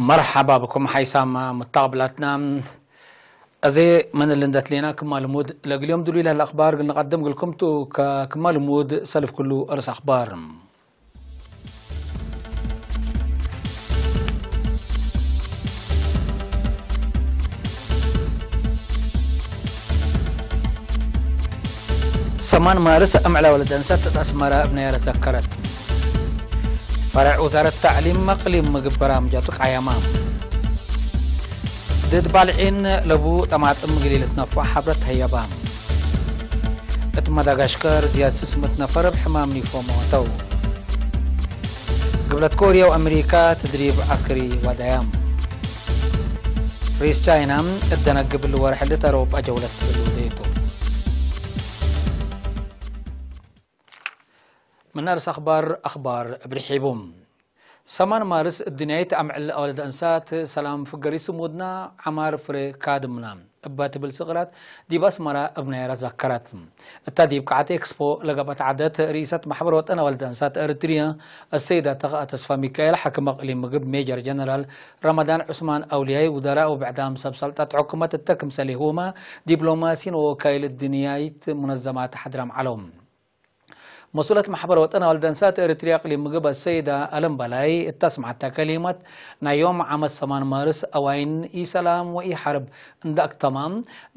መርሓባ ብኩም ሓይሳማ ምታቕብላትና። እዚ መን ልንደት ሌና ክማ ልሙድ ለግልዮም ድሉ ኢላ ኣኽባር ግን ንቐደም ግልኩም ቱ ከ-፣ ክማ ልሙድ ሰልፍ ኩሉ ርእስ ኣኽባር። ሰማን ማርስ ኣምዕላ ወለደ እንሰት ኣስመራ እብናያ ዘከረት። ፈረዕ ውዛረት ታዕሊም መቕሊም ምግብ በራምጃቱ ቃያማ። ድድ ባልዒን ለቡ ጠማጥም ግሊልት ነፎ ሓብረት ተህየባ። እት መዳጋሽከር ዝያድ ስስምት ነፈር ብሕማም ኒፎ ሞተው። ግብለት ኮርያ ወኣመሪካ ተድሪብ ዓስከሪ ዋዳያ። ሪስ ቻይና እደነግብል ወርሕ ልተረው ጀውለት ብልውደቱ። من أرس أخبار، أخبار برحيبهم. ሰማን ማርስ እድንያይት ኣምዕል ኣወለደ እንሳት ሰላም ፍገሪ ስሙድና ዓማር ፍሬ ካድምና እባ ትብል ስቕላት ዲብ ኣስመራ እብናየራ ዘከራት። እታ ዲብ ቃዓት ኤክስፖ ለገባት ዓደት ርእሰት ማሕበር ወጠን ኣወለደ እንሳት ኤርትርያ፣ ኣሰይዳ ተኸኣ ተስፋ ሚካኤል፣ ሓክም ኣቕሊም ምግብ ሜጀር ጀነራል ረመዳን ዑስማን ኣውልያይ፣ ውደራእ ወብዕዳም ሰብ ሰልጣት ሕኩመት እተ ክምሰል ይህውማ ዲፕሎማሲን ወወካይል እድንያይት ሙነዘማት ሓድራም ዓለው። መስኡለት ማሕበር ወጠን ኣወልደ እንሳት ኤርትርያ ኣቕሊም ምግብ ኣሰይዳ ኣለም በላይ እተስማዕታ ከሊማት፣ ናይ ዮም ዓመት ሰማን ማርስ ኣዋይን ኢሰላም ወኢሓርብ እንዳእክተማ፣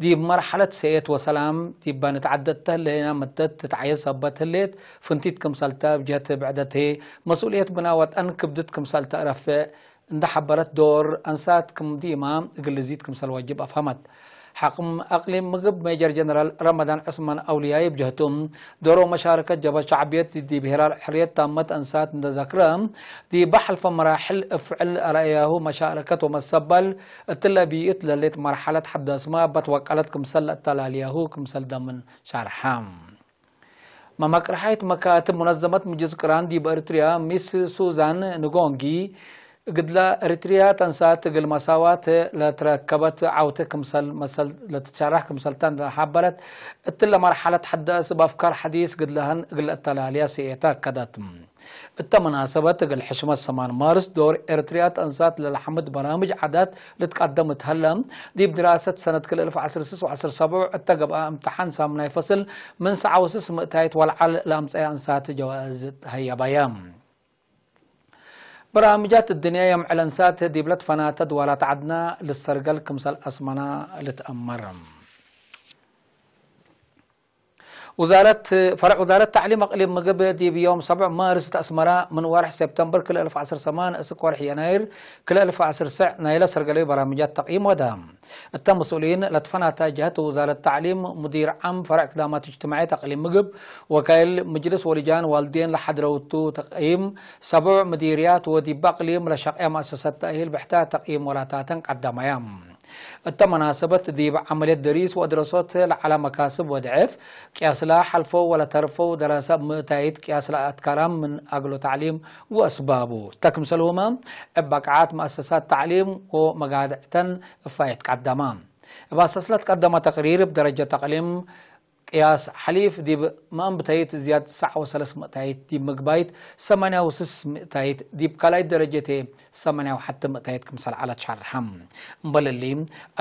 ዲብ መርሓለት ሰኤት ወሰላም ዲባ ንትዓደድ ተህለየና መተት ትትዓየዝ ሰበት ህሌት ፍንቲት ክምሰልታ ብጀት ብዕደት መስኡልየት ብና ወጠን ክብድት ክምሰልታ ረፍዕ እንዳ ሓበረት ዶር ኣንሳት ክም ዲማ እግል ዚት ክምሰል ዋጅብ ኣፍሃመት። ሓቅም ኣቅሊም ምግብ ሜጀር ጀነራል ረመዳን ዑስማን ኣውልያይ ብጀህቱ ዶሮ መሻረከት ጀብሀት ሸዕብየት ዲብ ሄራል ሕርየት ታመት ኣንሳት እንደዘክረ፣ ዲብ ባሕልፈ መራሕል እፍዕል ኣርኣያሁ መሻረከት ወመሰባል እትለ ብይእት ለሌት መርሓለት ሓዳስማ ባት ወቃለት ክምሰል ለእተላልያሁ ክምሰል ደምን ሻርሓ። መማቅርሓይት መካትብ ሙነዘመት ምጅዝ ቅራን ዲብ ኤርትርያ ሚስ ሱዛን ንጎንጊ፣ ግድላ ኤርትርያ ተንሳት እግል መሳዋት ለትረከበት ዓውተ ክምሰል መሰል ለትትሸራሕ ክምሰልታ እንደሓበረት፣ እትለ መርሓለት ሓዳስ በአፍካር ሐዲስ ግድላህን እግል ለእተላልያ ስኤታ አከደት። እተ መናሰበት እግል ሕሽመት ሰማን ማርስ ዶር ኤርትርያ ተንሳት ለለሐምድ በራምጅ ዓዳት ልትቀደም እትሀለ፣ ዲብ ድራሰት ሰነት ክልተ አልፍ ዓሰርተ ስስ ወዓሰርተ ሰብዕ እተ ገብአ እምትሓን ሳምናይ ፈስል ምን ሰዓውስስ ምእታይት ወልዓል ለአምጸያ እንሳት ጀዋእዝ ተሀየባያ። በራምጃት እድንያ የምዕል እንሳት ዲብለት ፈናተ ድዋላት ዓድና ልሰርገል ክምሰል አስመና ልትአመር። ውዛረት፣ ፈረዕ ውዛረት ታዕሊም አቅሊም ምግብ ዲብ ዮም ሰብዕ ማርስ እት አስመራ ምን ወርሕ ሴፕተምበር ክልተ አልፍ ዓሰርተ ሰማን እስክ ወርሕ የናይር ክልተ አልፍ ዓሰርተ ስዕ ናይለ ሰርገለዩ በራምጃት ተቅይም ወደ። እተ መስኡሊን ለትፈናታ ጀህት ውዛረት ታዕሊም ሙዲር ዓም ፈረዕ ክዳማት እጅትማዕየት አቅሊም ምግብ ወካይል ምጅልስ ወልጃን ዋልዴን ለሓድረውቱ ተቅይም ሰብዕ ምዲርያት ወዲብ አቅሊም ለሸቅያ መአሰሰት ተእሂል ብሕታ ተቅይም ወላታተን ቀደመያ። እተ መናሰበት ዲብ ዐመልየት ደሪስ ወአድረሶት ለዐላ መካስብ ወድዕፍ፣ ቅያስላ ሐልፈው ወለተርፈው ደረሰ እብ ምእታይት ቅያስላ አትካራም ምን አግሎ ተዕሊም ወአስባቡ። እተ ክምሰልሁመ እብ በቃዓት መአሰሳት ተዕሊም ወመጋድዕተን እፋየት ቀደማ። እብ አሰስለት ቀደመ ተቅሪር እብ ደረጀት አቅሊም ቅያስ ሐሊፍ ዲብ መአንብተይት ዝያድ ሰዕ ወሰለስ ምእታይት ዲብ ምግባይት ሰማንያ ወስስ ምእታይት ዲብ ካልኣይት ደረጀቴ ሰማንያ ወሐተ ምእታይት ክምሰል ዐለት ሸርሐ። እምበል እሊ፣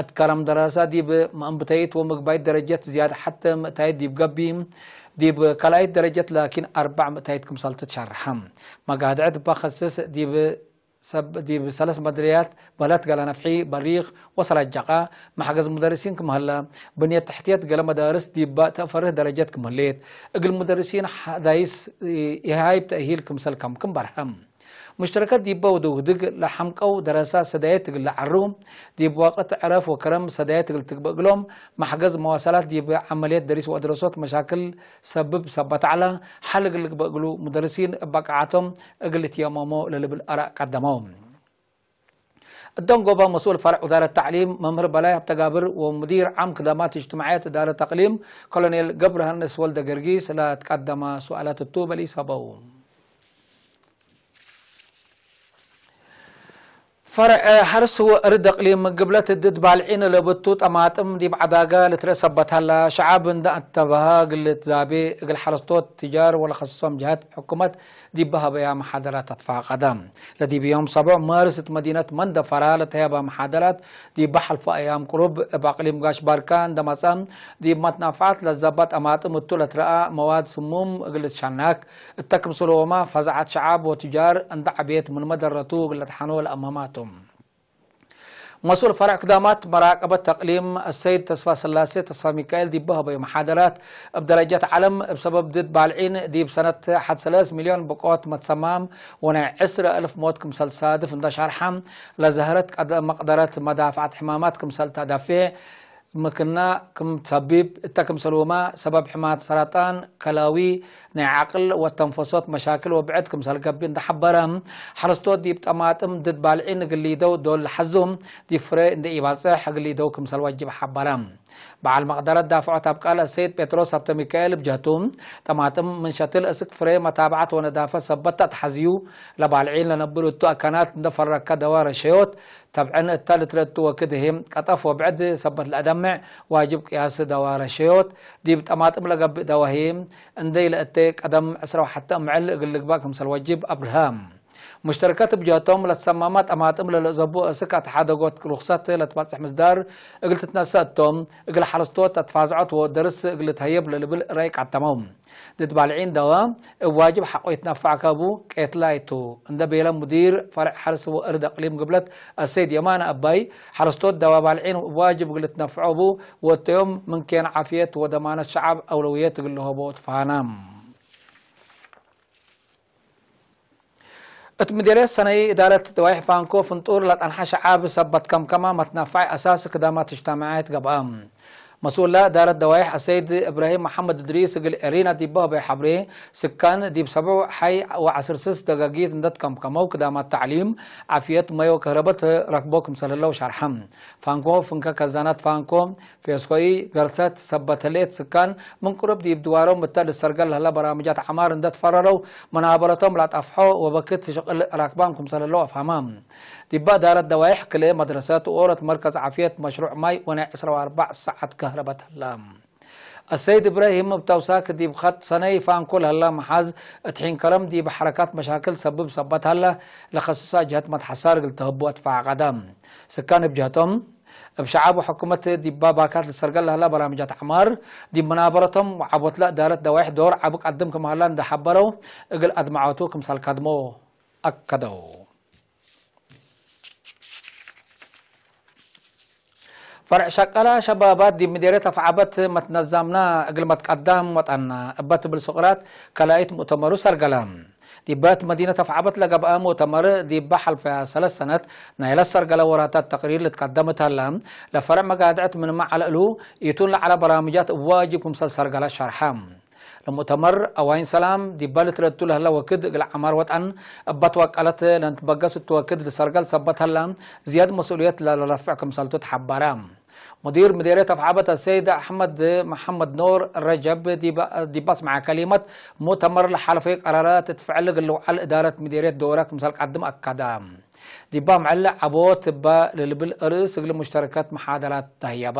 አትካረም ደራሳ ዲብ መአንብተይት ወምግባይት ደረጀት ዝያድ ሐተ ምእታይት ዲብ ገቢ፣ ዲብ ካልኣይት ደረጀት ላኪን አርበዕ ምእታይት ክምሰል ትትሸርሐ። መጋድዕት እባ ከስስ ዲብ ሰብ ዲብ ሰለስ መድርያት በህለት ገለ ነፍሒ በሪኽ ወሰላጀቃ፣ መሕገዝ ሙደርሲን ክም ሀለ፣ ብንየት ተሕትየት ገለ መዳርስ ዲባ ተእፈርህ ደረጀት ክም ህሌት፣ እግል ሙደርሲን ሐዳይስ ኢሃይብ ተእሂል ክምሰል ከም ክም በርሀም። ሙሽተረከት ዲባ ውድውህድግ ለሐምቀው ደረሳ ሰዳየት እግል ለዐሩ፣ ዲብ ወቅት ዕረፍ ወከረም ሰዳየት እግል ትግበእ እግሎም፣ መሕገዝ መዋሰላት ዲብ ዐመልየት ደሪስ ወአድረሶት መሻክል ሰብብ ሰበት ዐለ፣ ሐል እግል ልግበእ እግሉ ሙደርሲን እብ በቃዓቶም እግል ልትየመሞ ለልብል አራእ ቀደመው። እደንጎባ መስኡል ፈርዕ ውዛረት ተዕሊም መምህር በላይ ሀብተጋብር ወሙዲር ዓም ክዳማት እጅትማዕየት እዳረት አቅሊም ኮሎኔል ገብረሃንስ ወልደ ገርጊስ ለትቀደማ ሱኣላት እቱ በሊስ ሀበው። ፈርዕ ሓርስ ወእርድ እቅሊም ግብለት ድድ ባልዒን ለብቱ ጠማጥም ዲብ ዓዳጋ ልትረእ ሰበት ሀላ። ሸዓብ እንደ አተበሃ ግልት ዛቤ እግል ሓረስቶት ትጃር ወለኸስሶም ጀሀት ሕኩመት ዲብ ሀበያ መሓደራት አትፋቀደ። ለዲብ ዮም ሰቡዕ ማርስ እት መዲነት መንደፈራ ለተሀባ መሓደራት ዲብ ሐልፈ አያም ቅሩብ እብ አቅሊም ጋሽ ባርካ እንደ መጸ ዲብ መትናፍዓት ለዘባ ጠማጥም እቱ ለትረአ መዋድ ስሙም እግል ትሸናክ እተ ክምስልወማ ፈዛዓት ሸዓብ ወትጃር እንደ ዐቤት ምን መደረቱ እግል ለትሓኖ ለአመማቱ። መስኡል ፈርዕ ክዳማት መራቀበት ተቅሊም አሰይድ ተስፋ ስላሴ ተስፋ ሚካኤል ዲብ ሀበዩ መሓደራት እብ ደረጀት ዓለም እብ ሰበብ ድድ ባልዒን ዲብ ሰነት ሐድ ሰለስ ሚልዮን ብቆት መትሰማም ወናይ ዕስረ እልፍ ሞት ክምሰል ሳድፍ እንደ ሻርሓ ለዘህረት ቀደ መቅደረት መዳፍዓት ሕማማት ክምሰል ተደፊዕ ምክና ክም ሰቢብ እተ ክምሰልውማ ሰበብ ሕማት ሰረጣን ከላዊ ናይ ዓቅል ወተንፈሶት መሻክል ወብዕድ ክምሰል ገብእ እንደ ሐበረ፣ ሐረስቶት ዲብ ጠማጥም ድድ ባልዒን እግል ሊደው ዶል ለሐዙ ዲብ ፍሬ እንደ ኢባጽሕ እግል ሊደው ክምሰል ወጅብ ሐበረ። በዓል መቅደረት ዳፍዖት አብ ቃል አሰይድ ጴጥሮስ ሀብተ ሚካኤል እብ ጀህቱ፣ ጠማጥም ምን ሸትል እስክ ፍሬ መታብዓት ወነዳፈት ሰበት ተአትሐዝዩ፣ ለባልዒን ለነብር እቱ አካናት እንደ ፈረከ ደዋ ረሸዮት፣ ተብዕን እተ ልትረቱ ወክድ ህም ቀጠፍ ወብዕድ ሰበት ለአደምዕ ዋጅብ ቅያስ ደዋ ረሸዮት፣ ዲብ ጠማጥም ለገብእ ደዋ ህም እንደ ኢለእተ ቀደም ዕስራ ወሐተ እምዕል እግል ልግባእ ክምሰል ወጅብ አብርሀ። ሙሽተርከት እብ ጀህቶም ለትሰማማ ጠማጥም ለልእዘቡ እስክ አትሓደጎት ሩክሰት ለትባጽሕ ምስዳር እግል ትትነሰእ እቶም፣ እግል ሐረስቶት አትፋዝዖት ወደርስ እግል ትሀየብ ለልብል ራይ ቃተመው። ድድ ባልዒን ደዋ እብ ዋጅብ ሐቆ ይትነፋዕ ከቡ ቄትላይ ቱ፣ እንደ ቤለ ሙዲር ፈርዕ ሐርስ ወእርድ አቅሊም ግብለት አሰይድ የማነ አባይ፣ ሐረስቶት ደዋ ባልዒን እብ ዋጅብ እግል ትነፍዖ ቡ ወእተዮም ምን ኬን ዓፍየት ወደማነት ሸዓብ አውለውየት እግል ልሆቦ ትፋና። እት ምዴርየት ሰነይ እዳረት ደዋይሕ ፋንኮ ፍንጡር ለጠንሐ ሸዓብ ሰበት ከምከማ መትናፋይ አሳስ ክዳማት እጅተማዓየት ገብአ። መስኡላ እዳረት ደዋይሕ አሰይድ እብራሂም መሐመድ እድሪስ እግል ኤሪና ዲብ በህበ ሐብሬ፣ ስካን ዲብ ሰብዑ ሐይ ወዐስር ስስ ደጋጊት እንደት ከምከመው ክዳማት ተዕሊም፣ ዓፍየት፣ መዮ ከህረበት ረክቦ ክምሰል ህለው ሸርሐ። ፋንኮ ፍንከ ከዛናት ፋንኮ፣ ፌስኮይ፣ ገርሰት፣ ሰበት ህሌት፣ ስካን፣ ምን ቅሩብ ዲብ ድዋሮም እተ ልሰርገል ለህለ በራምጃት ዐማር እንደ ትፈረረው፣ መናበረቶም ለአጠፍሖ ወበክት ሽቅል ራክባም ክምሰል ህለው አፍሃማ። ዲባ እዳረት ደዋይሕ ክልኤ መድረሰት ወኦረት መርከዝ ዓፍየት መሽሩዕ ማይ ወናይ ዕስራ ወአርባዕ ሰዓት ከህረበት ህላ። አሰይድ እብራሂም እብ ተውሳክ ዲብ ኸጥ ሰነይ ፋንኮ ለህላ መሓዝ እት ሒን ከረም ዲብ ሐረካት መሻክል ሰብብ ሰበት ሀላ ለኸሱሳ ጀህት መትሐሳር እግል ተህቡ አትፋቀደ። ስካን እብ ጀህቶም፣ እብ ሸዓብ ወሕኩመት ዲባ ባካት ልሰርገል ለህላ በራምጃት ዐማር፣ ዲብ መናበረቶም ወዓቦትለ እዳረት ደዋይሕ ዶር ዐቢ ቀድም ክም ሀላ እንደ ሐበረው፣ እግል አድመዖቱ ክምሰል ከድሞ አከደው። ፈርዕ ሸቀላ ሸባባት ዲብ ምዴርየት አፍዓበት መትነዛምና እግል መትቀዳም ወጠና እበ ትብል ሱቅራት ከላኢት ሙእተመሩ ሰርገላ። ዲበት መዲነት አፍዓበት ለገብአ ሙእተመር፣ ዲበ ሐልፈያ ሰለስ ሰነት ናይለ ሰርገለ ወራታት ተቅሪር ልትቀደም እት ሀላ፣ ለፈርዕ መጋድዕት ምንመ ዐለ እሉ፣ ኢቱን ለዐለ በራምጃት እብ ዋጅብ ክምሰል ሰርገለ ሸርሐ። ለሙእተመር አዋይን ሰላም፣ ዲበ ልትረቱ ለህለ ወክድ እግል ዐማር ወጠን እበ ትወቀለት ለንትበገስ እቱ ወክድ ልሰርገል ሰበት ሀላ፣ ዝያድ መስኡልየት ለለረፍዕ ክምሰልቱ ተሐበረ። ሙዲር ምዴርየት አፍዓበት አሰይድ አሕመድ መሐመድ ኖር ረጀብ ዲብ አስመዐ ከሊመት፣ ሙእተመር ለሓለፈዩ ቀራራት እት ፍዕል እግል ልውዓል እዳረት ምዴርየት ዶረ ክምሰል ቀድም አከደ። ዲብ አምዕል ዐቦት እበ ለልብል ርእስ እግል ሙሽተረከት መሓደራት ተህየበ።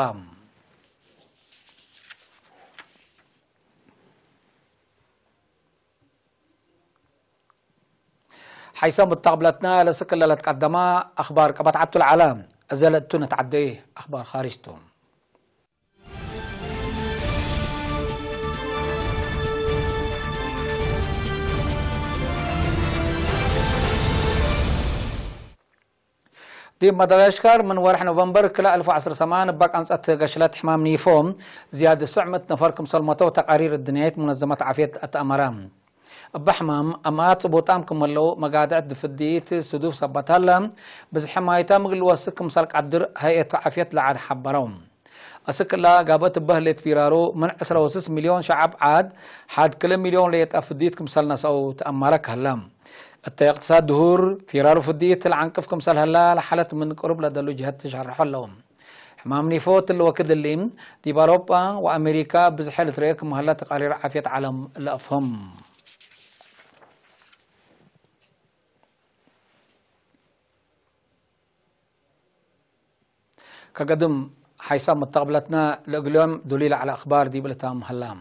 ሐይሰ ሙተቅብለትና ለስክለ ለትቀደማ አኽባር ቀበት ዐቱ ለዐለ። እዘ ለእቱ ንትዓደይ አኽባር ኻርጅቱ። ዲብ መዳጋሽካር ምን ወርሕ ኖቨምበር ክልተ አልፍ ወዐስር ሰማን እበ ቀንጸት ገሽለት ሕማም ኒፎ ዝያድ ስዕ ምእት ነፈር ክምሰል ሞተው ተቃሪር እድንያይት ሙነዘመት ዓፍየት አትአመረ። እበ ሕማም አምኣት ጽቡጣም ክም ህለው መጋድዕት ድፍድይት ስዱፍ ሰበት ሀለ፣ ብዝሒ ማይታም እግል ልወስክ ክምሰል ቀድር ሀይአት ዓፍየት ለዓድ ሐበረው። አስክ እላ ጋብአት እበ ህሌት ፊራሩ ምን ዕስራ ወስስ ሚልዮን ሸዐብ ዓድ ሐድ ክልኤ ሚልዮን ሌጠ ፍድይት ክምሰል ነስአው ተአማረክ ሀለ። እተ እቅትሳድ ድሁር ፊራሩ ፍድይት ለዐንቅፍ ክምሰል ሀላ ለሓለት ምን ቅሩብ ለደሉ ጀሀት ትሸርሖ ዐለው። ሕማም ኒፎ እትሊ ወክድ እሊ ዲብ አውሮጳ ወአሜሪካ ብዝሐ ልትረኤ ክም ሀለ ተቃሪር ዓፍየት ዓለም ለአፍህም። ከገድም ሓይሳብ መተቕብለትና ለእግሎም ዱሊላ ዓላ ኣኽባር ዲብልታም ሀላም።